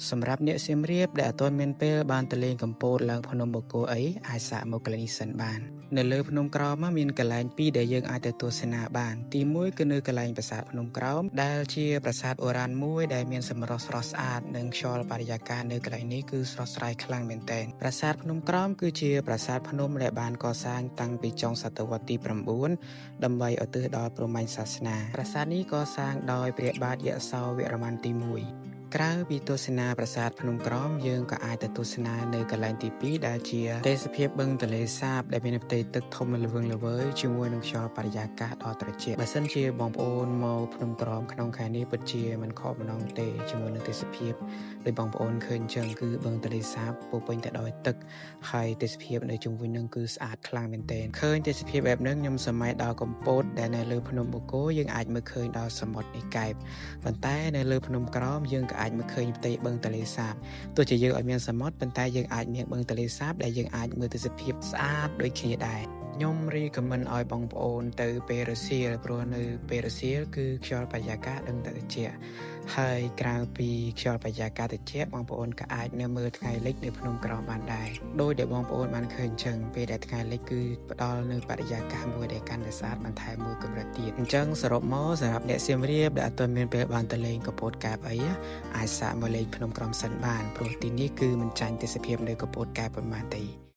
សម្រាប់អ្នកសៀមរាបដែលអត់ទាន់មានពេលបានទៅលេងកំពតឡើងភ្នំបូកគោអីអាចសាកមកកន្លែងនេះសិនបាននៅលើភ្នំក្រោមមានកន្លែងពីរដែលយើងអាចទៅទស្សនាបានទីមួយគឺនៅកន្លែងប្រាសាទភ្នំក្រោមដែលជាប្រាសាទបុរាណមួយដែលមានសម្រស់ស្រស់ស្អាតនិងខ្យល់បរិយាកាសនៅកន្លែងនេះគឺស្រស់ស្រាយខ្លាំងមែនទែនប្រាសាទភ្នំក្រោមគឺជាប្រាសាទភ្នំដែលបានកសាងតាំងពីចុងសតវត្សទី9ដើម្បីឧទ្ទិសដល់ព្រហ្មញ្ញសាសនាប្រាសាទនេះកសាងដោយព្រះបាទយសោវរ្ម័នទី1ក្រៅពីទស្សនាប្រាសាទភ្នំក្រមយើងក៏អាចទៅទស្សនានៅកន្លែងទី2ដែលជាទេសភាពបឹងទន្លេសាបដែលមានផ្ទៃទឹកធំល្វឹងល្វើយជាមួយនឹងខ្យល់បរិយាកាសដ៏ត្រជាក់បើសិនជាបងប្អូនមកភ្នំក្រមក្នុងខែនេះពិតជាមិនខកម្ដងទេជាមួយនឹងទេសភាពដោយបងប្អូនឃើញចឹងគឺបឹងទន្លេសាបពោពេញទៅដោយទឹកហើយទេសភាពនៅជុំវិញនឹងគឺស្អាតខ្លាំងមែនទែនឃើញទេសភាពបែបហ្នឹងខ្ញុំសម័យដល់កំពតដែលនៅលើភ្នំបូកគោយើងអាចមើលឃើញដល់សមុទ្រនៃកែប ប៉ុន្តែនៅលើភ្នំក្រោមយើងក៏អាចមើលឃើញផ្ទៃបឹងទន្លេសាបទោះជាយើងអត់មានសមុទ្រប៉ុន្តែយើងអាចមានបឹងទន្លេសាបដែលយើងអាចមើលទេសភាពស្អាតដូចគ្នាដែរខ្ញុំ recommend ឲ្យបងប្អូនទៅពេលរសៀលព្រោះនៅពេលរសៀលគឺខ្យល់បរិយាកាសដឹងតែត្រជាក់ហើយក្រៅពីខ្យល់បរិយាកាសត្រជាក់បងប្អូនក៏អាចនៅមើលថ្ងៃលិចនៅភ្នំក្រោមបានដែរដោយដែលបងប្អូនបានឃើញចឹងពេលដែលថ្ងៃលិចគឺផ្ដល់នៅបរិយាកាសមួយដែលកាន់តែស្អាតបន្ថែមមួយកម្រិតទៀតអញ្ចឹងសរុបមកសម្រាប់អ្នកសៀមរាបដែលអត់ទាន់មានពេលបានទៅលេងកំពតកែបអីអាចសាកមកលេងភ្នំក្រោមសិនបានព្រោះទីនេះគឺមិនចាញ់ទេសភាពនៅកំពតកែបប៉ុន្មានទេ។